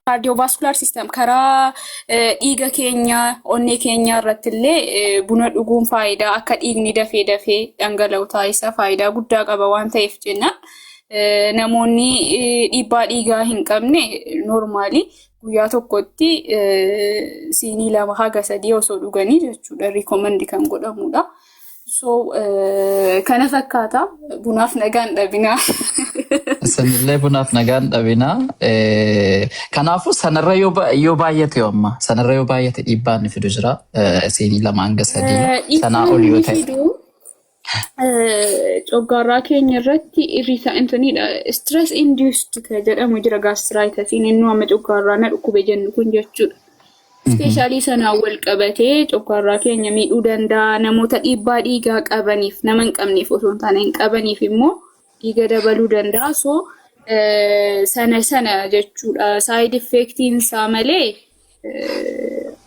cardiovascular system, karaa dhiiga keenyaa, onnee keenyaa irratti illee buna dhuguun faayidaa akka dhiigni dafee dafee dhangala'u taasisa, faayidaa guddaa qaba waan ta'eef jennaan. Namoonni dhiibbaa dhiigaa hin qabne normally guyyaa tokkotti siinii 2 haga 3 osoo dhuganii jechuudha recommend kan godhamudha. So kana fakkaata, bunaaf nagaan dhabinaa. Isinillee bunaaf nagaan dhabinaa. Kanaafuu sanarra yoo baay'ate, yoo amma sanarra yoo baay'ate dhiibbaa inni fidu jira. Siinii 2 hanga 3 sanaa Dhiibbaan ol yoo inni ta'e. fidu coggaarraa keenya irratti irritanidha. Stress induced kan jedhamu jira, gastritisiin inni amma coggaarraa na dhukkube jennu kun jechuudha. Especially sanaan wal qabatee coggaarraa keenya miidhuu danda'a. Namoota dhiibbaa dhiigaa qabaniif, nama hin qabneef osoo hin taane hin qabaniif immoo dhiiga dabaluu danda'a. So sana sana jechuudha. Side effectiin isaa malee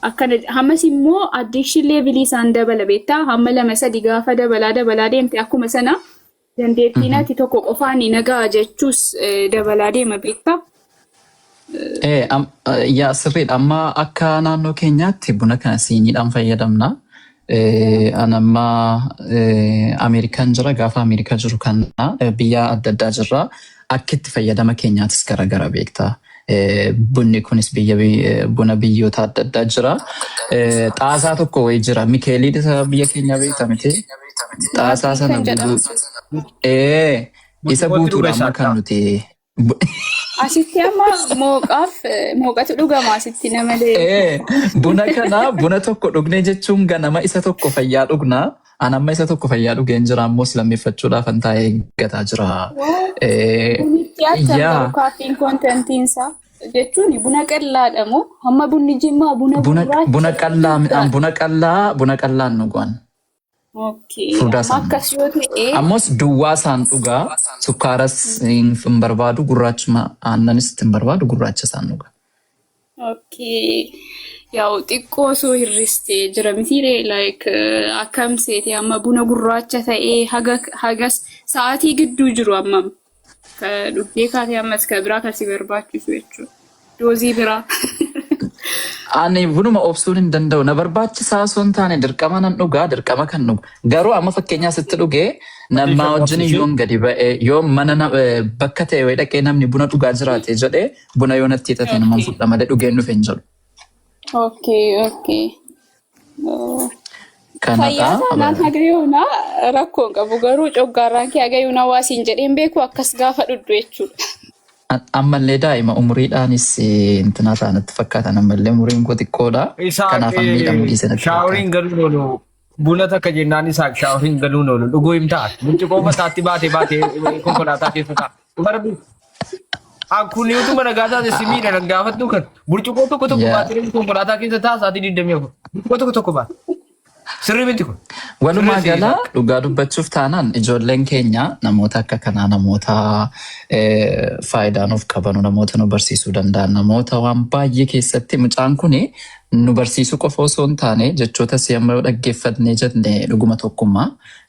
akkana hammas immoo addiction levelii isaan dabala beektaa, hamma 2 3 gaafa dabalaa dabalaa deemte akkuma sana dandeettiin ati tokko qofaan nagaa jechuus dabalaa deema beektaa. Yaa, sirriidha. Amma akka naannoo keenyaatti buna kana siiniidhaan fayyadamna. An amma Ameerikaan jira. Gaafa Ameerikaa jiru kana biyya adda addaa jirra. Akka itti fayyadama keenyaatis garagara beektaa. Bunni kunis biyya buna biyyoota adda addaa jira. Xaasaa tokko wayii jira. Mikeelii isa biyya keenyaa beekta miti? Xaasaa sana Kan jedhamu. guutuu. Isa Burcuqqootti guutuudha dhuga amma isaa. kan nuti. Asitti amma mooqaaf mooqatu dhugama asitti namalee. Buna kana buna tokko dhugnee jechuun ganama isa tokko fayyaa dhugnaa. An amma isa tokko fayyaa dhugeen jira, ammoos lammeeffachuudhaaf an taa'ee eeggataa jira. Bunitti akkam garuu caffeine contentiin isaa jechuun buna qallaadha moo hamma bunni Jimmaa buna Buna gurraacha buna qallaa midhaan guddaadha? Buna qallaan dhugan. Furdaa Amma isaan. akkas yoo ta'e Ammas duwwaa isaan dhugaa, sukkaaras hin barbaadu, gurraachuma aannanis hin barbaadu, gurraacha isaan dhugaa. Okay. Yaa'u xiqqoo osoo hir'istee jira mitiiree, like akkam seete amma buna gurraacha ta'ee haga hagas sa'aatii gidduu jiru ammam ka dhugdee kaatee ammas ka biraa kan si barbaachisu jechuudha. Doozii biraa. Ani bunuma obsuun hin danda'u. Na barbaachisaa osoo hin taane dirqama nan dhugaa, dirqama kan dhugu. Garuu amma fakkeenyaa sitti dhugee namaa wajjin yoon gadi ba'ee, yoo mana bakka ta'e wayii dhaqee namni buna dhugaa jiraate jedhee buna yoo natti hiixate naman fudha malee dhugeen dhufe hin jedhu. Okay. Kanadha. Fayyaa taanaan haga yoonaa rakkoo hin qabu, garuu coggaarraan kee haga yoonaa waa siin jedheen beeku akkas gaafa dhudhu jechuudha. Ammallee daa'ima umuriidhaanis intinaa ta'anitti fakkaatan, ammallee umuriin koo xiqqoodha. Isaaq Kanaaf an miidhamuu dhiise natti showeriin fakkaata. galuun oolu, buna takka jennaan Isaaq showeriin galuun oolu dhuguu him ta'a. Burcuqqoo mataatti baatee baatee konkolaataa keessa ta'a. Dhuga Rabbi. Kun utuma nagaa taate si miidha nan gaafattu kan burcuqqoo tokko tokko baatee konkolaataa keessa ta'a sa'aatii 24. Burcuqqoo tokko tokko baate. Sirrii miti kun. Walumaa Sirrii gala Isaaq. dhugaa dubbachuuf taanaan ijoolleen keenya namoota akka kanaa, namoota faayidaa nuuf qabanu, namoota nu barsiisuu danda'an, namoota waan baay'ee keessatti mucaan kuni nu barsiisuu qofa osoo hin taane jechoota si amma yoo dhaggeeffatnee jenne dhuguma tokkummaa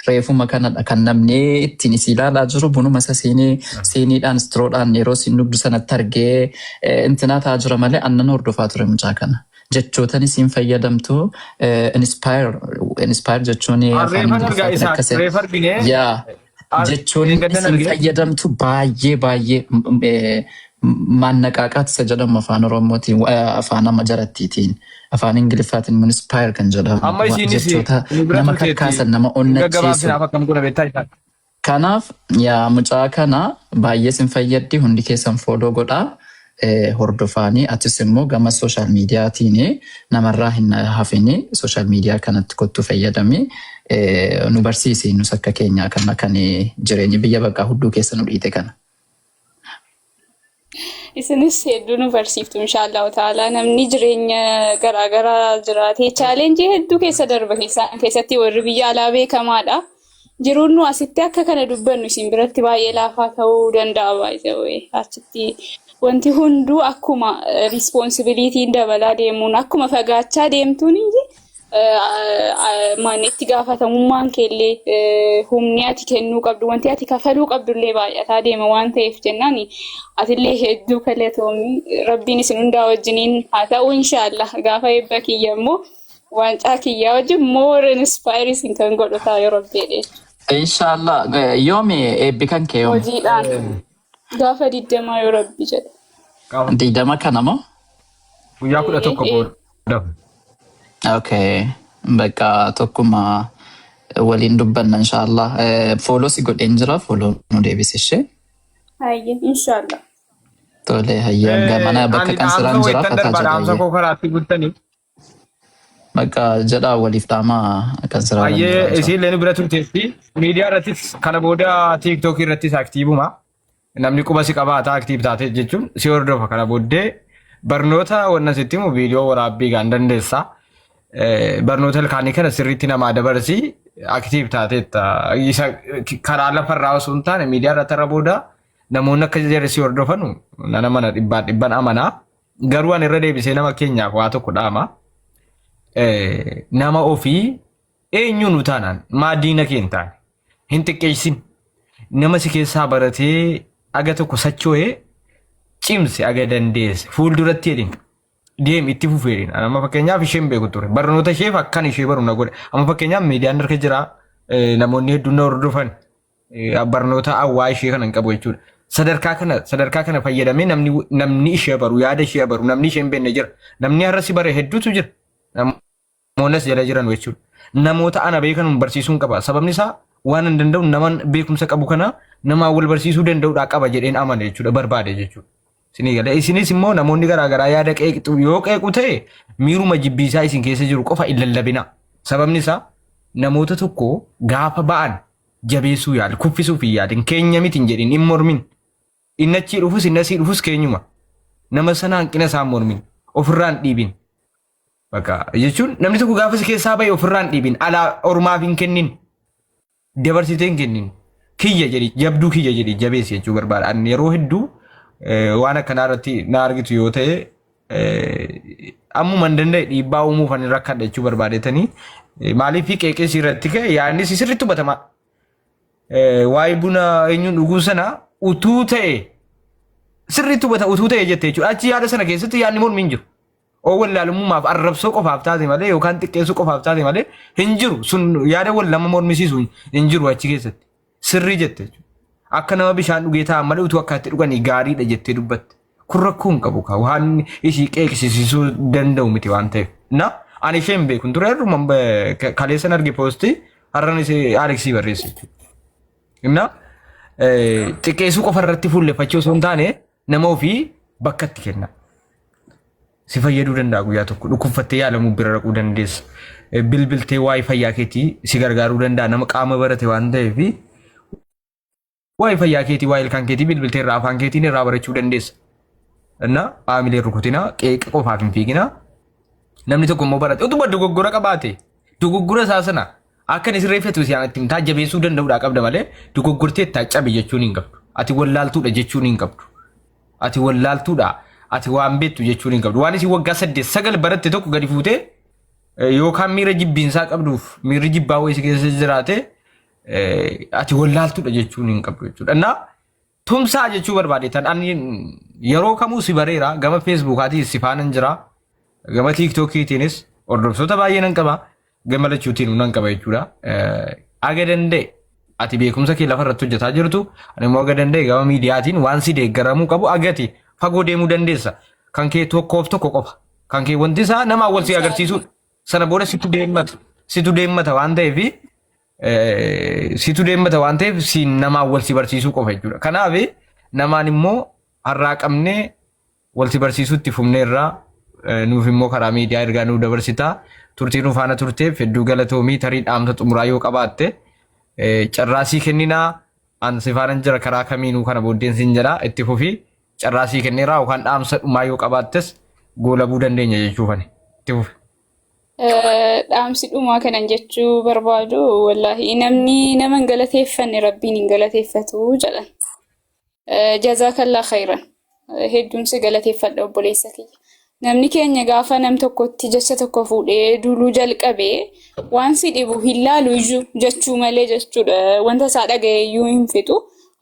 reefuma kanadha kan namni ittiin isii ilaalaa jiru. Bunuma isa siinii siiniidhaan strawdhaan yeroo isin dhugdu sanatti argee intinaa ta'aa jira malee annan hordofaa ture mucaa kana. Jechootan isiin fayyadamtu inspire jechuun afaan Reefan argaa Ingiliffaatiin Isaaq. akkasii Reef argine. Yaa, jechoonni Gaddan isin argee. fayyadamtu baay'ee baay'ee maannaqaaqaat isa jedhamu afaan Oromootiin, afaan amma jarattiitiin, afaan Ingiliffaatiin inspire kan jedhamu Amma isiinis jechoota nu bira nama turteetti. kakkaasan, nama onnachiisu. Gaggabaabsinaaf akkam godha beektaa Isaaq? Kanaaf yaa mucaa kana baay'ee isin fayyaddi, hundi keessan follow godhaa, hordofaanii. Atis immoo gama social mediaatiin namarraa hin hafini, social media kanatti kottu fayyadami, nu barsiisi nus akka keenyaa kana kan jireenyi biyya bakka hudduu keessa nu dhiite kana. Isinis hedduu nu barsiiftu inshaallahu ta'ala. Namni jireenya garaagaraa jiraatee challenge hedduu keessa darba, keessatti warri biyya alaa beekamaadha. Jiruun nu asitti akka kana dubbannu isin biratti baay'ee laafaa ta'uu danda'a baay'ee. Achitti wanti hunduu akkuma responsibilityn dabalaa deemuun, akkuma fagaachaa deemtuun maan itti gaafatamummaan keellee, humni ati kennuu qabdu, wanti ati kafaluu qabdullee baay'ataa deema waan ta'eef jennaan atillee hedduu galatoomii. Rabbiin isin hundaa wajjiniin haa ta'u inshaallah. Gaafa eebba kiyya immoo waancaa kiyyaa wajjin more inspire isin kan godhu ta'a yeroo jedhe. Inshaallah yoomi eebbi kan kee yoomi? Hojiidhaan gaafa 20 yoo rabbi jedhe. Gaafa 20 kana moo? Guyyaa 11 booda. Okay. Bakka tokkuma waliin dubbanna inshaallah. Follow si godheen jira, follow nu deebisi ishee. Hayyee, inshaallah. Tole, hayyee, gamana bakka Ani kan dhaamsa siraan jira wayittan fataa darba jedha dhaamsa hayyee. koo karaatti guuttanii. Bakka jedhaa waliif dhaamaa kan siraan jira Hayyee, inshaallah. isiin illee bira turteetti. Miidiyaa irrattis kana booda TikTokii irrattis activeuma. Namni quba si qabaata, active taate jechuun si hordofa. Kana booddee barnoota wanna sitti himu viidiyoo waraabbii gaan dandeessa. Barnoota ilkaanii kana sirriitti namaa dabarsi, active taateetta. Isa karaa lafarraa osoo hin taane miidiyaa irratti irra booda namoonni akka jarri si hordofanu nana mana dhibbaan dhibban amanaa. Garuu ani irra deebisee nama keenyaaf waa tokko dhaama. Nama ofii eenyuun nu taanaan maa diina kee hin taane hin xiqqeessin. Nama si keessaa baratee aga tokko socho'ee cimse, aga dandeesse fuulduratti jedhin, deem, itti fufee jedhin. Amma fakkeenyaaf isheen beeku ture, barnoota isheef akkan ishee baru na godhe. Amma fakkeenyaaf miidiyaan harka jira, namoonni hedduun na hordofan, barnoota hawaa ishee kana hin qabu jechuudha. Sadarkaa kana fayyadamee namni ishee baru, yaada ishee baru, namni ishee hin beekne jira. Namni har'a si bare hedduutu jira. Namoonni as jala jiran jechuudha. Namoota ana beekan barsiisuun qaba. Sababni isaa waan hin danda'u nama beekumsa qabu kana namaa wal barsiisuu danda'uudhaa qaba jedheen amane jechuudha, barbaade jechuudha. Isinii galee isinis immoo namoonni garaagaraa yaada qeeqxu yoo qeequ ta'e miiruma jibbiisaa isin keessa jiru qofa hin lallabina. Sababni isaa namoota tokko gaafa ba'an jabeessuu yaali, kuffisuuf hin yaadin, keenya miti hin jedhin, hin mormin. Inni achii dhufus inni asii dhufus keenyuma. Nama sana hanqina isaa hin mormin, ofirraa hin dhiibin. Bakka jechuun namni tokko gaafa si keessaa ba'e ofirraa hin dhiibin, alaa ormaaf hin kennin, dabarsitee hin kennin. Kiyya jedhi, jabduu kiyya jedhi, jabeessi jechuu barbaada. Ani yeroo hedduu waan akkanaa irratti na argitu yoo ta'e ammuma hin danda'e dhiibbaa uumuuf ani rakkadha jechuu barbaadetanii, maaliif qeeqeessi irratti ka'e yaadni si sirriitti hubatama. Waa'ee buna eenyuun dhuguu sana utuu ta'e sirriitti hubata, utuu ta'e jette jechuudha. Achi yaada sana keessatti yaadni mormi hin jiru. Oo, wallaalummaaf arrabsoo qofaaf taate malee yookaan xiqqeessuu qofaaf taate malee hin jiru. Sun yaada wal nama mormisiisu hin jiru achi keessatti. Sirrii jette jechuudha. Akka nama bishaan dhugee taa'an malee utuu akka itti dhuganii gaariidha jettee dubbatte. Kun rakkoo hin qabu kaa, waan ishii qeeqsisiisuu danda'u miti waan ta'eef. Na ani ishee hin beeku ture, har'uma kaleessan arge poostii, har'an ishee Aleksii barreesse jechuudha. Na xiqqeessuu qofa irratti fuulleffachuu osoo hin taane nama ofii bakka itti kenna. Si fayyaduu danda'a, guyyaa tokko dhukkubfattee yaalamuu bira dhaquu dandeessa. Bilbiltee waa'ee fayyaa keetii si gargaaruu danda'a, nama qaama barate waan ta'eef waa'ee fayyaa keetii, waa'ee ilkaan keetii bilbiltee irraa afaan keetiin irraa barachuu dandeessa. Innaa haamilee rukutinaa, qeeqa qofaaf hin fiiginaa. Namni tokko immoo barate utuma dogoggora qabaate dogoggora isaa sana akka inni sirreeffatu si itti himtaa jabeessuu danda'uudhaa qabda malee dogoggortee itti cabe jechuun hin qabdu. Ati wallaaltuudha jechuun hin qabdu. Ati wallaaltuudha, ati waan beektu jechuun hin qabdu. Waan isin waggaa 8 9 baratte tokko gadi fuutee yookaan miira jibbiinsaa qabduuf miirri jibbaa wayii si keessa jiraate ati wallaaltuudha jechuun hin qabdu jechuudha. Innaa tumsaa jechuu barbaade tan ani yeroo kamuu si bareera, gama Facebookaatiin si faanan jira, gama TikTokiitiinis hordoftoota baay'ee nan qaba, gama lachuutiin nan qaba jechuudha. Aga danda'e ati beekumsa kee lafa irratti hojjetaa jirtu, ani immoo aga danda'e gama miidiyaatiin waan si deeggaramuu qabu agati fagoo deemuu dandeessa. Kan kee tokkoof tokko qofa. Kan kee wanti isaa nama wal si agarsiisudha. Sana booda situ deemmata. Situ deemmata waan ta'eef situ deemmata waan ta'eef si namaan wal si barsiisuu qofa jechuudha. Kanaaf namaan immoo har'aa qabnee wal si barsiisuu itti fufneerraa, nuuf immoo karaa miidiyaa ergaa nuu dabarsitaa. Turtii nu faana turteef hedduu galatoomii. Tarii dhaamsa xumuraa yoo qabaatte carraa sii kenninaa. An si faanan jira karaa kamiinuu, kana booddeen siin jedha, itti fufii, carraa sii kenneeraa, yookaan dhaamsa dhumaa yoo qabaattes goolabuu dandeenya jechuufani, itti fufi. Dhaamsi dhumaa kanan jechuu barbaadu, wallaahi namni nama hin galateeffanne rabbiin hin galateeffatu jedhan. Jazaakallaa khayran. Hedduun si galateeffadha, obboleessa kiyya. Namni keenya gaafa nam tokkotti jecha tokko fuudhee duuluu jalqabee waan si dhibu hin laalu iyyuu jechuu malee jechuudha. Wanta isaa dhaga'e iyyuu hin fixu.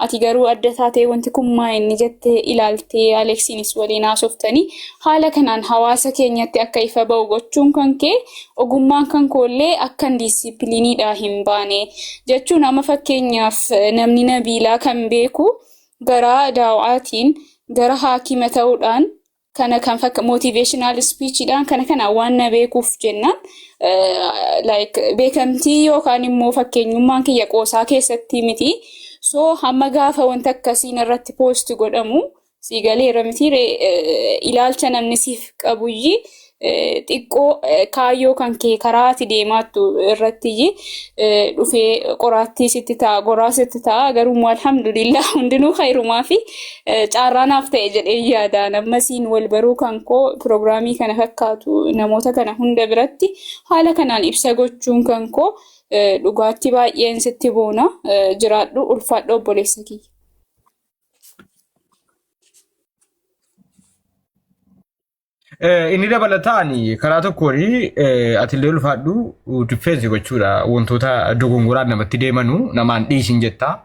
Ati garuu adda taatee wanti kun maa inni jettee ilaaltee Aleksiinis waliin haasoftanii haala kanaan hawaasa keenyatti akka ifa ba'u gochuun kan kee ogummaan kan koollee akkan diisippiliiniidhaa hin baane jechuun amma fakkeenyaaf namni Nabiilaa kan beeku gara daawaatiin gara haakima ta'uudhaan kana kan fakka motivational speechidhaan kana kana waan na beekuuf jennaan like beekamtii yookaan immoo fakkeenyummaan kiyya qoosaa keessatti miti. So hamma gaafa wanta akkasiin irratti post godhamu sii galeera miti ilaalcha namni siif qabuyyi xiqqoo kaayyoo kan kee karaa ati deemaattu irratti dhufee qoraattii sitti ta'a goraa sitti ta'a garuu immoo alhamdulillah hundinuu khayrumaa fi carraa naaf ta'e jedhee yaadaan ammasiin wal baruu kan koo piroogiraamii kana fakkaatu namoota kana hunda biratti haala kanaan ibsa gochuun kan koo dhugaatti baay'een sitti boona jiraadhu ulfaadhu obboleessa kiyya. Inni dabalataan karaa tokkoon atillee ulfaadhu difeensi gochuudha wantoota dogongoraan namatti deemanu namaan dhiisin jetta.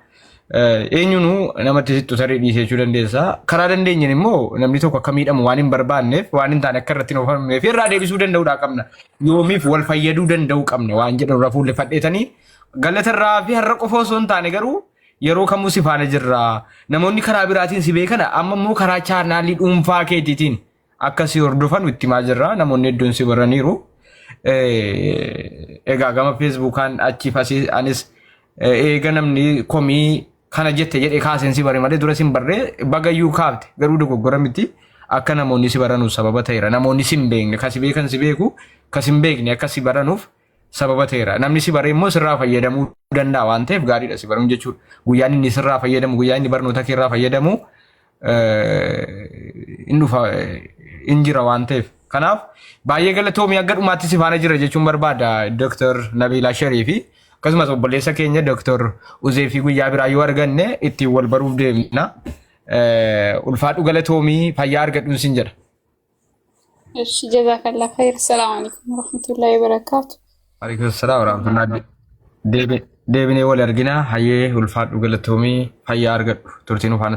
Eenyunuu namatti sixxu tarii dhiisee jechuu dandeessa. Karaa dandeenyeen immoo namni tokko akka miidhamu waan hin barbaanneef waan hin taane akka irratti hin oofamneef irraa deebisuu danda'uudhaa qabna. Yoomiif wal fayyaduu danda'uu qabna waan jedhan irra fuulleffadheetanii galata irraa fi har'a qofa osoo hin taane garuu yeroo kamuu si faana jirra. Namoonni karaa biraatiin si beekan amma immoo karaa chaanaalii dhuunfaa keetiitiin akka si hordofan itti himaa jirra. Namoonni hedduun si baraniiru. Egaa gama feesbuukaan achiif asii anis eega namni komii kana jette jedhee kaaseen si bare malee dura si hin barree bagayyuu kaafte garuu dogoggora miti akka namoonni si baranuuf sababa ta'eera. Namoonni si hin beekne kasi beekan si beeku kasi hin beekne akka si baranuuf sababa ta'eera. Namni si bare immoo sirraa fayyadamuu danda'a waan ta'eef gaariidha si baruun jechuudha. Guyyaan inni sirraa fayyadamu, guyyaan inni barnoota kee irraa fayyadamu hin dhufa hin jira waan ta'eef. Kanaaf baay'ee galatoomii akka dhumaatti si faana jira jechuun barbaada Dr. Nabiilaa Shariifi akkasumas obboleessa keenya Dr. Uzeefii guyyaa biraa yoo arganne ittiin wal baruuf deemna. Ulfaadhu galatoomii fayyaa argadhuun sin jedha. እሺ ጀዛከላ ኸይር። ሰላም አለይኩም ወረህመቱላሂ ወበረካቱ። Alaikum salaam warahmatullahi. Deebinee wal argina hayyee ulfaadhu galatoomii fayyaa argadhu turtiin ufaana.